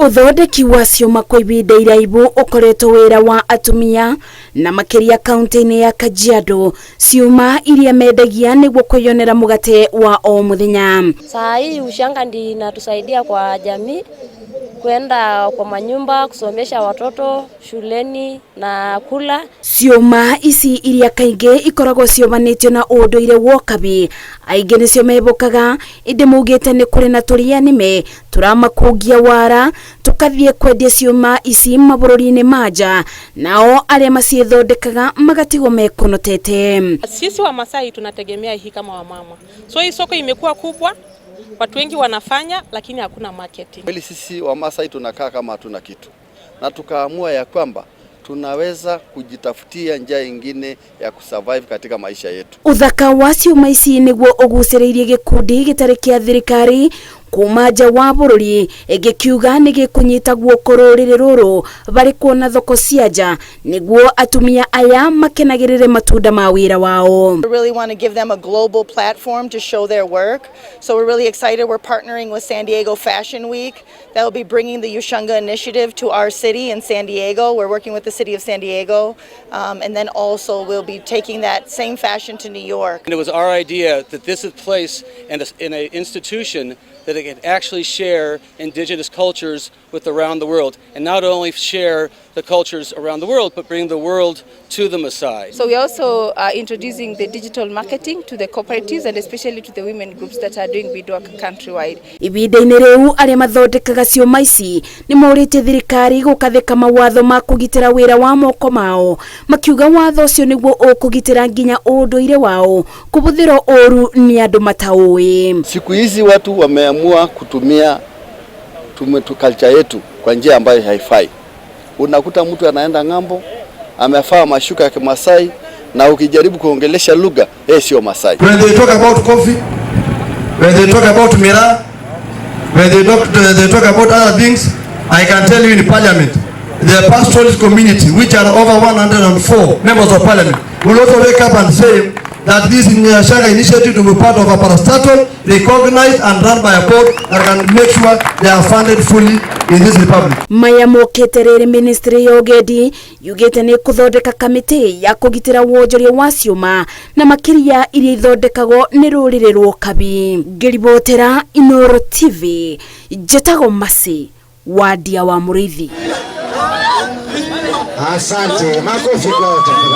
Uthondeki wa ciũma kwa ibinda iraibu ukoretwo wira wa atumia na makiria kaunti-inĩ ya Kajiado, ciũma iria mendagia nĩguo kwĩyonera mũgate wa o mũthenya. Saa hii ushanga ndi inatusaidia kwa jamii, kwenda kwa manyumba, kusomesha watoto shuleni na kula. Ciũma ici iria kaingĩ ikoragwo ciohanĩtio na ũndũire wa ũkabi, aingĩ nĩcio mebũkaga, ĩndĩ maugĩte nĩ kũrĩ na tũrĩa nĩme tũramakungia wara tũkathiĩ kwendia ciũma ici mabũrũri-inĩ ma nja, nao arĩa maciĩthondekaga magatigwo mekonotete. Sisi wa Masai tunategemea hii kama wamama, so hii soko imekuwa kubwa, watu wengi wanafanya, lakini hakuna marketing. Kweli sisi Wamasai tunakaa kama hatuna kitu, na tukaamua ya kwamba tunaweza kujitafutia njia ingine ya kusurvive katika maisha yetu. Uthaka wa ciũma ici nĩguo ũgucĩrĩirie gĩkundi gĩtarĩ kĩa thirikari kuma nja wa bũrũri, gĩkiuga nĩ gĩkũnyita guoko rũrĩrĩ rũrũ barĩ kuona thoko cia nja nĩguo atumia aya makenagĩrĩre matunda ma wĩra wao. We really want to give them a global platform to show their work. So we're really excited. We're partnering with San Diego Fashion Week that will be bringing the Ushanga initiative to our city in San Diego. We're working with the city of San Diego. And then also we'll be taking that same fashion to New York. And it was our idea that this is a place and in an institution that it can actually share indigenous cultures with around the world, and not only share the cultures around the world, but bring the world to the Maasai. So we are also introducing the digital marketing to the cooperatives and especially to the women groups that are doing beadwork countrywide. Ibinda-inĩ rĩu, arĩa mathondekaga ciũma ici nĩ morĩtie thirikari gũkathĩka mawatho ma kũgitĩra wĩra wa moko mao, makiuga watho ũcio nĩguo ũkũgitĩra nginya ũndũire wao kũbũthĩrwo ũru nĩ andũ mataũĩ. Siku hizi watu wameamua kutumia tumetu culture yetu kwa njia ambayo haifai. Unakuta mtu anaenda ng'ambo, amevaa mashuka ya Kimasai, na ukijaribu kuongelesha lugha, yeye sio Masai. When they talk about coffee, when they talk about miraa, when they talk about other things, I can tell you in parliament, the pastoralist community, which are over 104 members of parliament, will also wake up and say that this Ushanga initiative to be part of a parastatal, recognized and run by a board that can make sure they are funded fully in this republic. Maya mokĩte rĩrĩ ministry ya ũgendi yugĩte nĩ kũthondeka kamĩtĩ ya kũgitĩra wonjoria wa ciũma na makĩria iria ithondekagwo nĩ rũrĩrĩ rwa ũkabi. Ngĩribotera Inoro TV, njĩtagwo Masi Wadia wa Mũrĩithi. Asante, makofi kwao tafadhali.